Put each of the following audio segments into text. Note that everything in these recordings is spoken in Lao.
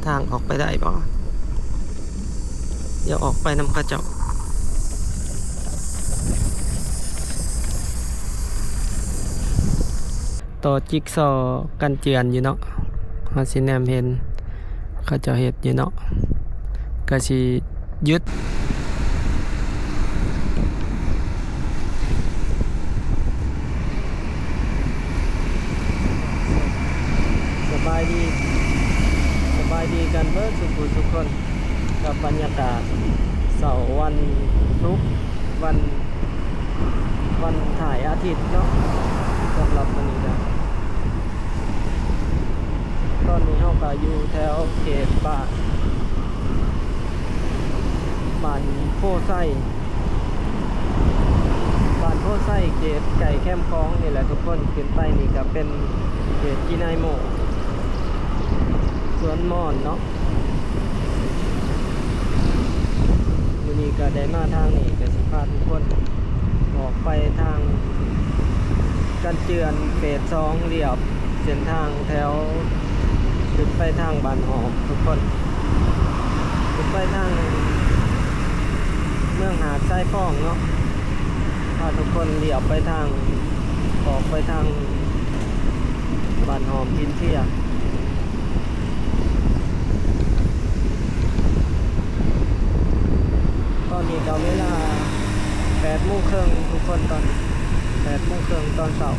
ທາງອອກໄປໄດ້ບໍ່? ດຽວອອກໄປນຳເຂົາເຈົ້າ. ຕໍ່ຈິກຊໍກັນເຈື່ອນຢູ່ເນາະ, ເຮົາຊິແນມເຫັນເຂົາເຈົ້າເຮັດຢູ່ເນາະ, ກະຊິຢຸດ. ສະບາຍດີ, ສະບາຍດີກັນເບິດສູ່ຜູ້ສູ່ຄົນ ກັບບັນຍາກາດເຊົ້າວັນສຸກ ວັນ ວັນທ້າຍອາທິດເນາະ. ສຳລັບມື້ນີ້ກະ ຕອນນີ້ເຮົາກະຢູ່ແຖວເຂດບ້ານ ບ້ານໂພໄຊ ບ້ານໂພໄຊ ເຂດໃກ້ແຄມຂອງນີ້ແຫຼະທຸກຄົນ. ຂຶ້ນໄປນີ້ກະເປັນເຂດກີນາຍໂມ ສວນມອນເນາະ. ມື້ນີ້ກະໄດ້ມາທາງນີ້ ກະຊິພາທຸກຄົນອອກໄປທາງກັນເຈື່ອນເຟສສອງ ລຽບເສັ້ນທາງແຖວ ຂຶ້ນໄປທາງບ້ານຫອມທຸກຄົນ, ຂຶ້ນໄປທາງເມືອງຫາດຊາຍຟອງເນາະ. ພາທຸກຄົນລຽບໄປທາງ ອອກໄປທາງບ້ານຫອມ ພິນເທຍ. ຕອນນີ້ກະເວລາແປດໂມງເຄິ່ງທຸກຄົນ, ຕອນແປດໂມງເຄິ່ງຕອນເຊົ້າ.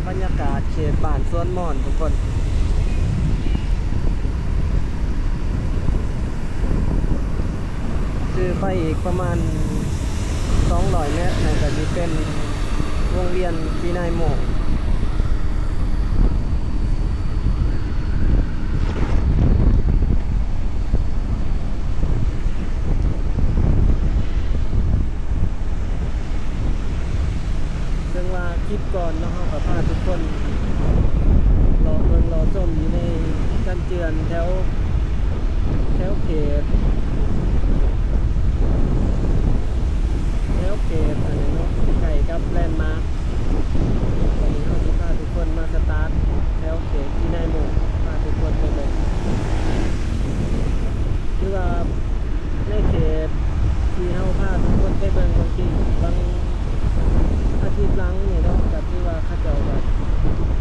ບັນຍາກາດເຂດບ້ານສວນມອນທຸກຄົນ. ຄືໄປອີກປະມານສອງຮ້ອຍແມັດ ແລ້ວກະຊິເປັນວົງວຽນກີນາຍໂມ. ເຊິ່ງວ່າຄລິບກ່ອນເນາະ ເຮົາກະພາທຸກຄົນເລາະເບິ່ງເລາະຊົມຢູ່ໃນກັນເຈື່ອນແຖວ ແຖວເຂດ ແຖວເຂດອັນນັ້ນເນາະ ໃກ້ກັບແລນມາກ. ວັນນີ້ເຮົາຊິພາທຸກຄົນມາສະຕາດແຖວເຂດທີ່ນາຍໂມ ພາທຸກຄົນໄປເບິ່ງ ຄືວ່າໃນເຂດທີ່ເຮົາພາທຸກຄົນໄປເບິ່ງບາງທີ ບາງອາທິດຫຼັງນີ້ເນາະ ກະຖືວ່າເຂົາເຈົ້າກະ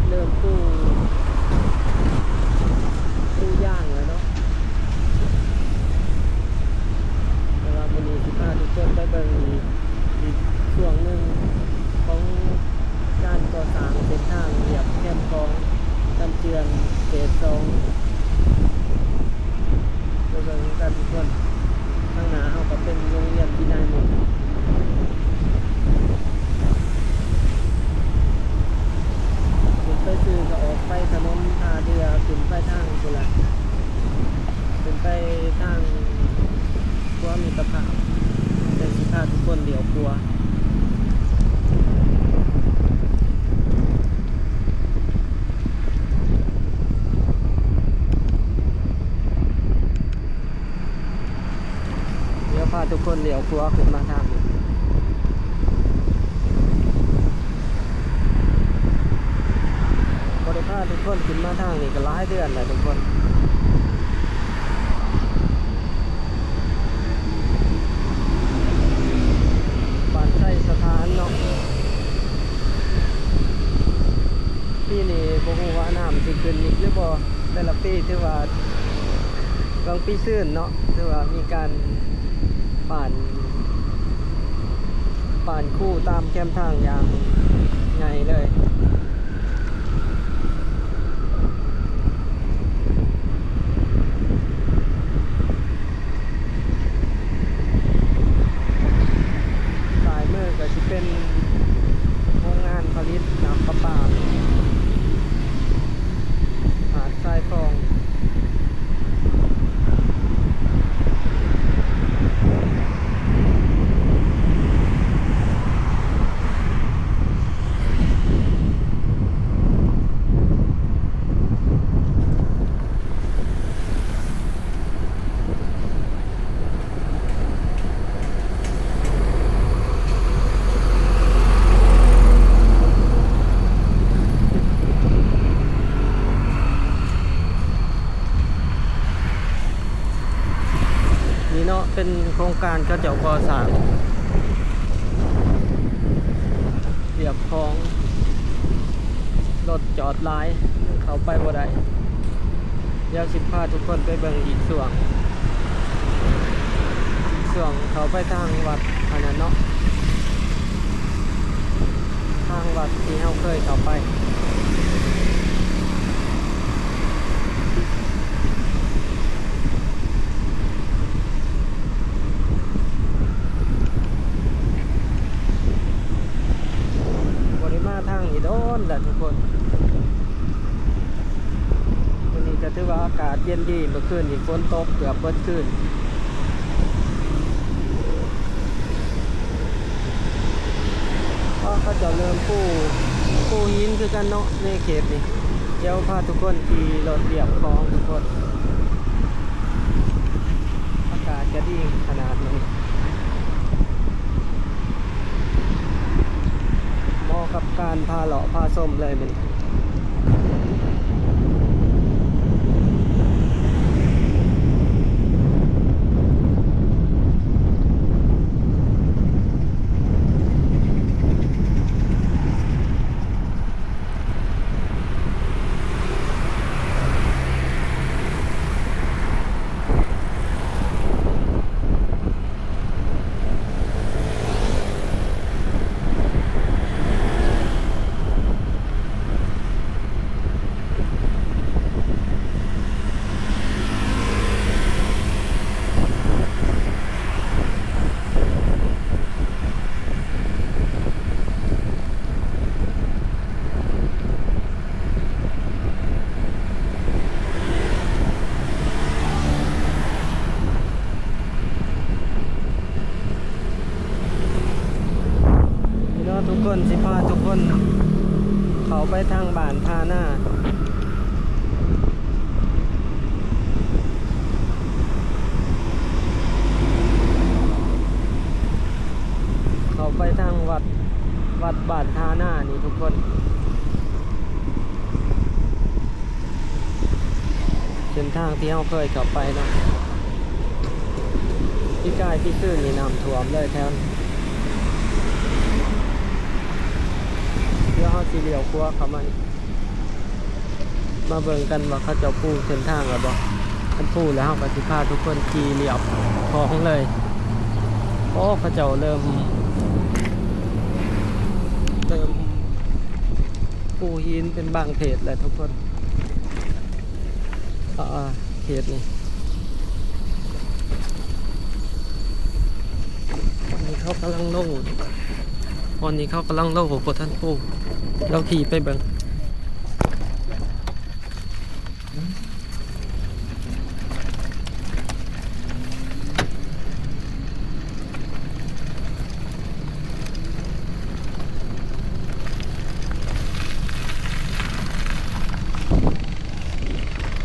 ເລີ່ມປູ ປູຢາງແລ້ວເນາະ. ແຕ່ວ່າມື້ນີ້ຊິພາທຸກຄົນໄປເບິ່ງອີກ ອີກຊ່ວງໜຶ່ງຂອງການກໍ່ສ້າງເສັ້ນທາງລຽບແຄມຂອງກັນເຈື່ອນເຟສສອງ ໄປເບິ່ງນຳກັນທຸກຄົນ. ທາງໜ້າເຮົາກະເປັນໂຮງຮຽນທີ່ນາຍໂມ ຂຶ້ນໄປຊື່ກະອອກໄປຖະໜົນທ່າເຮືອ ຂຶ້ນໄປທາງພຸ້ນລະ ຂຶ້ນໄປທາງຂົວມິດຕະພາບ. ແຕ່ຊິພາທຸກຄົນລ້ຽວຂວາ ດຽວພາທຸກຄົນລ້ຽວຂວາຂຶ້ນມາທາງນີ້. ບໍ່ໄດ້ພາທຸກຄົນຂຶ້ນມາທາງນີ້ກະຫຼາຍເດືອນແລ້ວທຸກຄົນ. ບ້ານໄຊສະຖານເນາະ. ປີນີ້ບໍ່ຮູ້ວ່ານ້ຳຊິຂຶ້ນອີກຫຼືບໍ່. ແຕ່ລະປີຖືວ່າ ບາງປີຊືນເນາະ ຖືວ່າມີການປ້ານ ປ້ານຄູຕາມແຄມທາງຢ່າງໃຫຍ່ເລີຍ. ຊ້າຍມືກະຊິເປັນໂຮງງານຜະລິດນ້ຳປະປາ ຫາດຊາຍຟອງ. ໂຄງການເຂົາເຈົ້າກໍ່ສ້າງລຽບຄອງ ລົດຈອດຫຼາຍ ເຂົ້າໄປບໍ່ໄດ້. ດຽວຊິພາທຸກຄົນໄປເບິ່ງອີກຊ່ວງ ອີກຊ່ວງເຂົ້າໄປທາງວັດອັນນັ້ນເນາະ ທາງວັດທີ່ເຮົາເຄີຍເຂົ້າໄປ. ບໍ່ໄດ້ມາທາງນີ້ດົນແລ້ວທຸກຄົນ. ມື້ນີ້ກໍຖືວ່າອາກາດເຢັນດີ ເມື່ອຄືນນີ້ຝົນຕົກເກືອບເບິດຄືນ. ເຂົາ ເຂົາເຈົ້າເລີ່ມປູ ປູຫີນຄືກັນເນາະ ໃນເຂດນີ້. ດຽວພາທຸກຄົນຂີ່ລົດລຽບຄອງທຸກຄົນ. ອາກາດກະດີຂະໜາດມື້ນີ້ ເໝາະກັບການພາເລາະພາຊົມເລີຍມື້ນີ້. ນີ້ເນາະ ທຸກຄົນ ຊິພາທຸກຄົນເຂົ້າໄປທາງບ້ານທ່ານາ. ເຂົ້າໄປທາງວັດ ວັດບ້ານທ່ານານີ້ທຸກຄົນ. ເສັ້ນທາງທີ່ເຮົາເຄີຍເຂົ້າໄປເນາະ ປີກາຍປີຊືນນີ້ນ້ຳຖ້ວມເລີຍແຖວນີ້. ດຽວເຮົາຊິລ້ຽວຂວາເຂົ້າມານີ້ ມາເບິ່ງກັນວ່າເຂົາເຈົ້າປູເສັ້ນທາງແລ້ວບໍ່. ຄັນປູແລ້ວ ເຮົາກໍຊິພາທຸກຄົນຂີ່ລຽບຄອງເລີຍ. ໂອ້ ເຂົາເຈົ້າເລີ່ມ ເລີ່ມປູຫີນເປັນບາງເພດແລ້ວທຸກຄົນ. ອ່າ ເຂດນີ້ ອັນນີ້ເຂົາກຳລັງລົງ ຕອນນີ້ເຂົາກຳລັງລົງ ບໍ່ທັນປູ. ລອງຂີ່ໄປເບິ່ງ.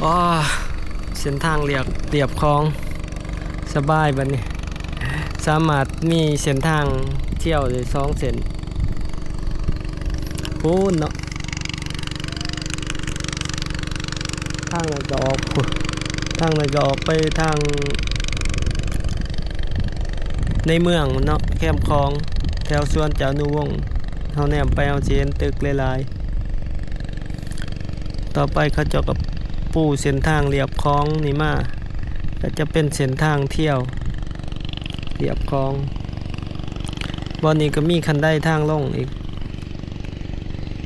ອໍ ເສັ້ນທາງລຽບ ລຽບຄອງ ສະບາຍບັດນີ້ ສາມາດມີເສັ້ນທາງທ່ຽວໄດ້ສອງເສັ້ນ ພຸ້ນເນາະ. ທາງນັ້ນກໍອອກ ທາງນັ້ນກໍອອກໄປທາງໃນເມືອງເນາະ ແຄມຂອງ ແຖວສວນເຈົ້າອະນຸວົງ. ເຮົາແນມໄປ ເຮົາຊິເຫັນຕຶກຫຼາຍໆ. ຕໍ່ໄປເຂົາເຈົ້າກໍປູເສັ້ນທາງລຽບຄອງນີ້ມາ ກໍຈະເປັນເສັ້ນທາງທ່ຽວລຽບຄອງ. ບ່ອນນີ້ກໍມີຄັນໄດທາງລົງອີກ.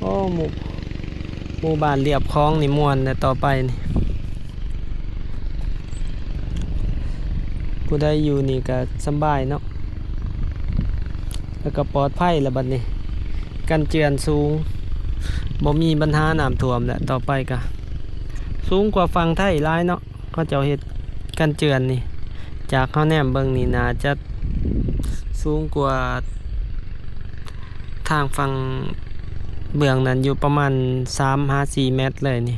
ໂອ້ ໝູ່ ໝູ່ບ້ານລຽບຄອງນີ້ມ່ວນແຫຼະຕໍ່ໄປນີ້ ຜູ້ໃດຢູ່ນີ້ກໍສຳບາຍເນາະ ແລ້ວກໍປອດໄພລະບັດນີ້ ກັນເຈື່ອນສູງ ບໍ່ມີບັນຫານ້ຳຖ້ວມແຫຼະ. ຕໍ່ໄປກໍສູງກວ່າຝັ່ງໄທຫຼາຍເນາະ ເຂົາເຈົ້າເຮັດກັນເຈື່ອນນີ້ ຈາກເຮົາແນມເບິ່ງນີ້ໜ້າຈະສູງກວ່າທາງຝັ່ງເບື້ອງນັ້ນຢູ່ປະມານສາມຫາສີ່ແມັດເລີຍນີ້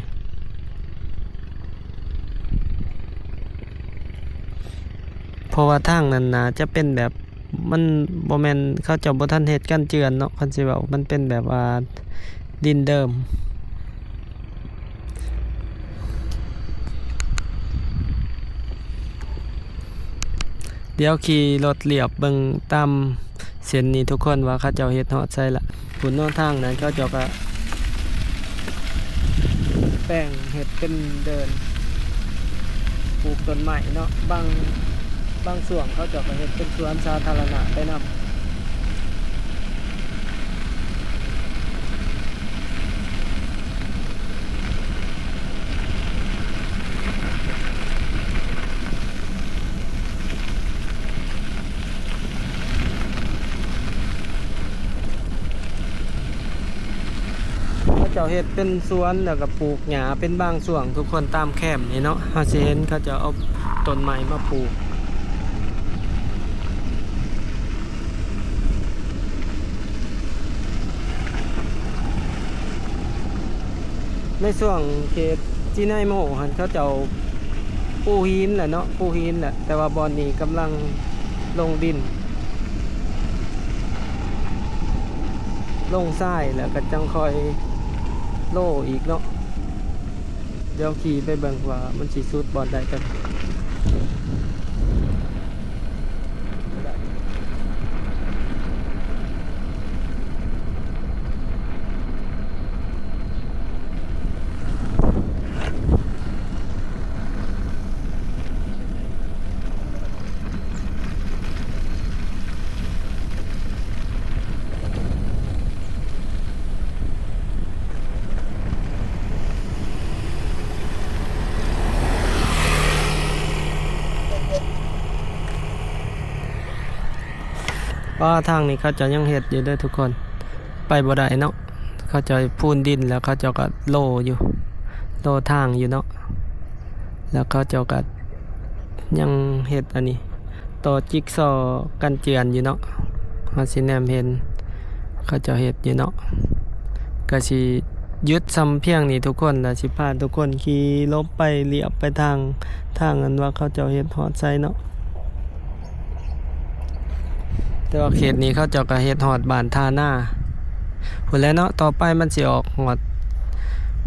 ເພາະວ່າທາງນັ້ນໜ້າຈະເປັນແບບ ມັນບໍ່ແມ່ນ ເຂົາເຈົ້າບໍ່ທັນເຮັດກັນເຈື່ອນເນາະ ຄັນຊິເວົ້າ ມັນເປັນແບບວ່າດິນເດີມ. ດຽວຂີ່ລົດລຽບເບິ່ງຕາມເສັ້ນນີ້ທຸກຄົນ ວ່າເຂົາເຈົ້າເຮັດຮອດໃສລະ. ພຸ້ນເນາະ ທາງນັ້ນເຂົາເຈົ້າກະແປງເຮັດເປັນເດີ່ນ ປູກຕົ້ນໄມ້ເນາະ. ບາງ ບາງຊ່ວງເຂົາເຈົ້າກະເຮັດເປັນສວນສາທາລະນະໄປນຳ. ເຂົາເຈົ້າເຮັດເປັນສວນ ແລ້ວກະປູກຫຍ້າເປັນບາງຊ່ວງທຸກຄົນ ຕາມແຄມນີ້ເນາະ. ເຮົາຊິເຫັນເຂົາເຈົ້າເອົາຕົ້ນໄມ້ມາປູກ. ໃນຊ່ວງເຂດຈີໄນໂມຫັ້ນ ເຂົາເຈົ້າປູຫີນແຫຼະເນາະ ປູຫີນແຫຼະ ແຕ່ວ່າບ່ອນນີ້ກຳລັງລົງດິນ ລົງຊາຍ ແລ້ວກະຈັ່ງຄ່ອຍໂລອີກເນາະ. ດຽວຂີ່ໄປເບິ່ງວ່າມັນຊິສຸດບ່ອນໃດກັນ. ວ່າທາງນີ້ເຂົາເຈົ້າຍັງເຮັດຢູ່ເດີທຸກຄົນ ໄປບໍ່ໄດ້ເນາະ. ເຂົາເຈົ້າພູນດິນ ແລ້ວເຂົາເຈົ້າກະໂລຢູ່ ໂລທາງຢູ່ເນາະ. ແລ້ວເຂົາເຈົ້າກະຍັງເຮັດອັນນີ້ ຕໍ່ຈິກຊໍກັນເຈື່ອນຢູ່ເນາະ. ເຮົາຊິແນມເຫັນເຂົາເຈົ້າເຮັດຢູ່ເນາະ. ກະຊິຢຸດຊ່ຳພຽງນີ້ທຸກຄົນ ແລ້ວຊິພາທຸກຄົນຂີ່ຫຼົບໄປລຽບໄປທາງ ທາງອັນວ່າເຂົາເຈົ້າເຮັດຮອດໃສເນາະ. ແຕ່ວ່າເຂດນີ້ເຂົາເຈົ້າກະເຮັດຮອດບ້ານທ່ານາພຸ້ນແຫຼະເນາະ. ຕໍ່ໄປມັນຊິອອກຮອດ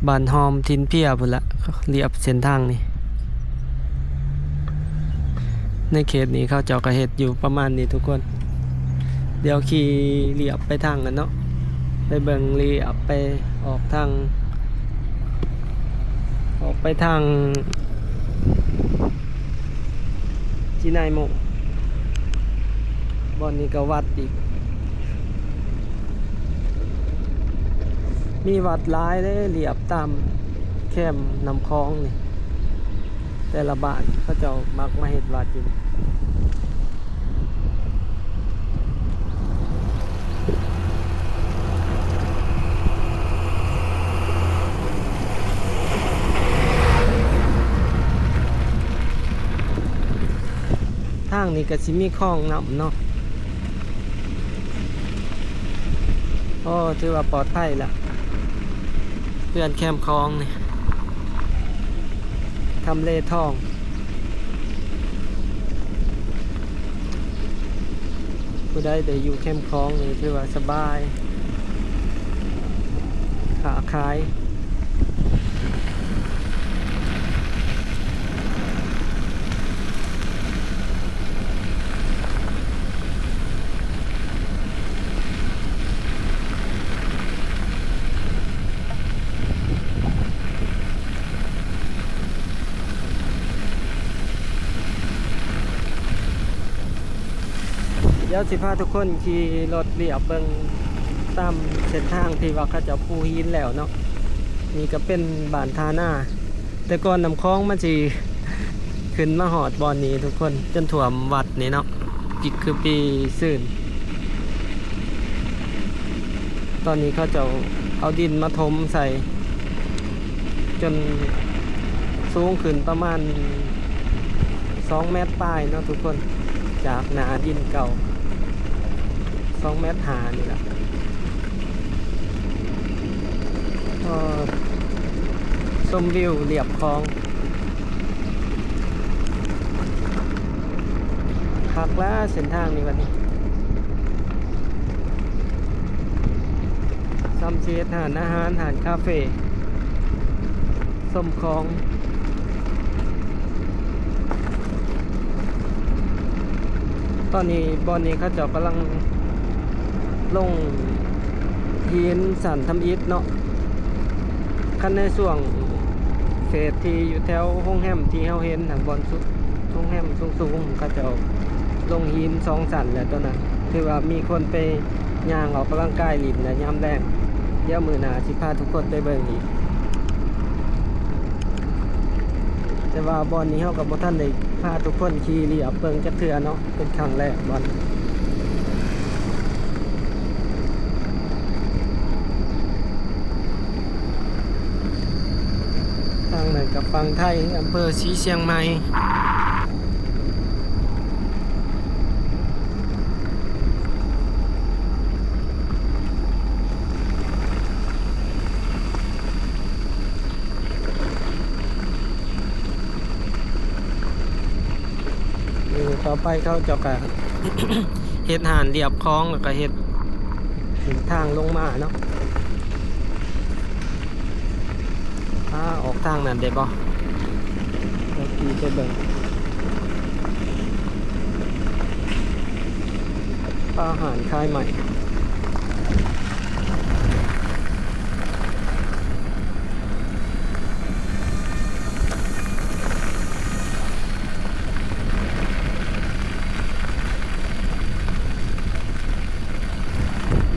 ບ້ານຫອມຖິ່ນເພຍພຸ້ນລະ ລຽບເສັ້ນທາງນີ້. ໃນເຂດນີ້ເຂົາເຈົ້າກະເຮັດຢູ່ປະມານນີ້ທຸກຄົນ. ດຽວຂີ່ລຽບໄປທາງນັ້ນເນາະ ໄປເບິ່ງລຽບໄປອອກທາງ ອອກໄປທາງຈີໄນໂມ. ບ່ອນນີ້ກະວັດອີກ ມີວັດຫຼາຍເດ້ ລຽບຕາມແຄມນ້ຳຂອງນີ້. ແຕ່ລະບ້ານເຂົາເຈົ້າມັກມາເຮັດວັດຢູ່. ທາງນີ້ກະຊິມີຄອງນຳເນາະ. ໂອ້ ຖືວ່າປອດໄພລະ ເຮືອນແຄມຂອງນີ້ ທຳເລທອງ. ຜູ້ໃດໄດ້ຢູ່ແຄມຂອງນີ້ຖືວ່າສະບາຍ ຄ້າຂາຍ. ດຽວຊິພາທຸກຄົນຂີ່ລົດລຽບເບິ່ງຕາມເສັ້ນທາງທີ່ວ່າເຂົາເຈົ້າປູຫີນແລ້ວເນາະ. ນີ້ກະເປັນບ້ານທ່ານາ ແຕ່ກ່ອນນ້ຳຂອງມັນຊິຂຶ້ນມາຮອດບ່ອນນີ້ທຸກຄົນ ຈົນຖ້ວມວັດນີ້ເນາະ ປີ ຄືປີຊືນ. ຕອນນີ້ເຂົາເຈົ້າເອົາດິນມາຖົມໃສ່ ຈົນສູງຂຶ້ນປະມານສອງແມັດປາຍເນາະທຸກຄົນ ຈາກໜ້າດິນເກົ່າ ສອງແມັດຫ້ານີ້ລະ. ເອີ ຊົມວິວລຽບຂອງ ຄັກລະເສັ້ນທາງນີ້ບັດນີ້ ຊ່ຳຊິເຮັດຮ້ານອາຫານ ຮ້ານຄາເຟ ຊົມຂອງ. ຕອນນີ້ບ່ອນນີ້ເຂົາເຈົ້າກຳລັງລົງຫີນຊັ້ນທຳອິດເນາະ. ຄັນໃນຊ່ວງເຟສທີ່ຢູ່ແຖວໂຮງແຮມທີ່ເຮົາເຫັນຫັ້ນ ບ່ອນສຸດ ໂຮງແຮມສູງໆ ເຂົາເຈົ້າລົງຫີນສອງຊັ້ນແລ້ວຕອນນັ້ນ. ຖືວ່າມີຄົນໄປ ຍ່າງອອກກຳລັງກາຍຫຼິ້ນໃນຍາມແລງ. ດຽວມື້ໜ້າຊິພາທຸກຄົນໄປເບິ່ງອີກ. ແຕ່ວ່າບ່ອນນີ້ເຮົາກໍບໍ່ທັນໄດ້ພາທຸກຄົນຂີ່ລຽບເບິ່ງຈັກເທື່ອເນາະ, ເປັນຄັ້ງແລກບ່ອນ. ທາງນັ້ນກໍຝັ່ງໄທ, ອຳເພີສີຊຽງໃໝ່. ນີ້ ຕໍ່ໄປເຂົາເຈົ້າກະເຮັດຮ້ານລຽບຄອງ ແລ້ວກະເຮັດເສັ້ນທາງລົງມາເນາະ. ອາ ອອກທາງນັ້ນໄດ້ບໍ່? ດຽວຂີ່ໄປເບິ່ງ. ອາຫານຂາຍໃໝ່.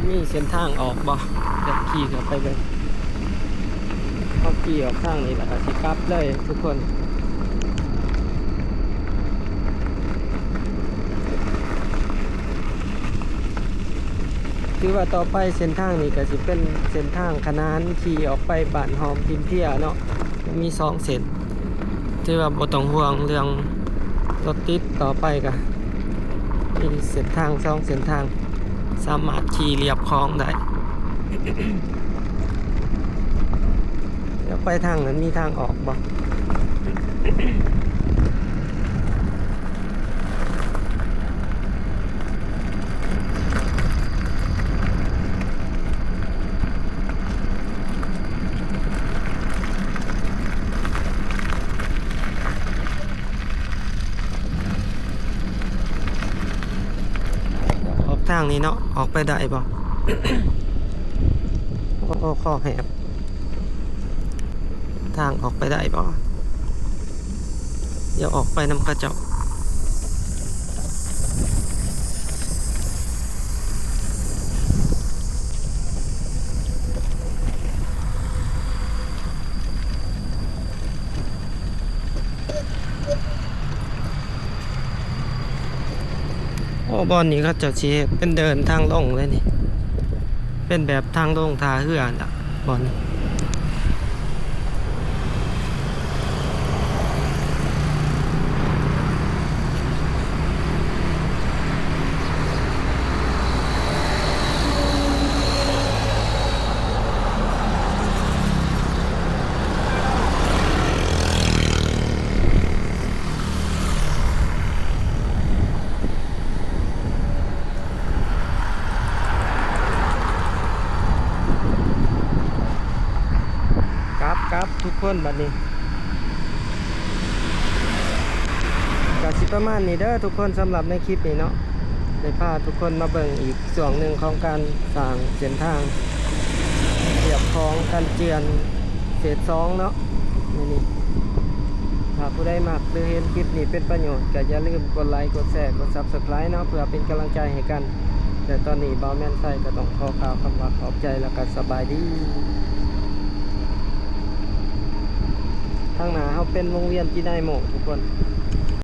ມີເສັ້ນທາງອອກບໍ່? ດຽວຂີ່ເຂົ້າໄປເບິ່ງ. ເຮົາຂີ່ອອກທາງນີ້ແລ້ວກໍຊິກັບເລີຍທຸກຄົນ. ຖືວ່າຕໍ່ໄປເສັ້ນທາງນີ້ກໍຊິເປັນເສັ້ນທາງຂະໜານຂີ່ອອກໄປບ້ານຫ້ອມພິມເພຍເນາະ. ມີສອງເສັ້ນ ຖືວ່າບໍ່ຕ້ອງຫ່ວງເລື່ອງລົດຕິດ. ຕໍ່ໄປກະມີເສັ້ນທາງສອງເສັ້ນທາງ ສາມາດຂີ່ລຽບຄອງໄດ້. ແລ້ວໄປທາງນັ້ນມີທາງອອກບໍ່? ອອກທາງນີ້ເນາະ, ອອກໄປໄດ້ບໍ່? ໂອ້ ຂໍແຮບ. ທາງອອກໄປໄດ້ບໍ່? ດຽວອອກໄປນຳເຂົາເຈົ້າ. ໂອ້ ບ່ອນນີ້ເຂົາເຈົ້າຊິເຮັດເປັນເດີ່ນທາງລົງເລີຍນີ້, ເປັນແບບທາງລົງທ່າເຮືອຫັ້ນລະບ່ອນນີ້. ກັບ ກັບທຸກຄົນບັດນີ້. ກະຊິປະມານນີ້ເດີທຸກຄົນ, ສຳລັບໃນຄລິບນີ້ເນາະ ໄດ້ພາທຸກຄົນມາເບິ່ງອີກຊ່ວງໜຶ່ງຂອງການສ້າງເສັ້ນທາງລຽບຄອງກັນເຈື່ອນເຟສສອງເນາະ. ມື້ນີ້ ຖ້າຜູ້ໃດມັກ ຫຼື ເຫັນຄລິບນີ້ເປັນປະໂຫຍດ ກະຢ່າລືມກົດໄລ ກົດແຊ ກົດ Subscribe ເນາະ ເພື່ອເປັນກຳລັງໃຈໃຫ້ກັນ. ແລະ ຕອນນີ້ບ່າວແມ່ນໄຊກໍຕ້ອງຂໍກ່າວຄຳວ່າຂອບໃຈ ແລ້ວກໍສະບາຍດີ. ທາງໜ້າເຮົາເປັນວົງວຽນຈີໄນໂມທຸກຄົນ.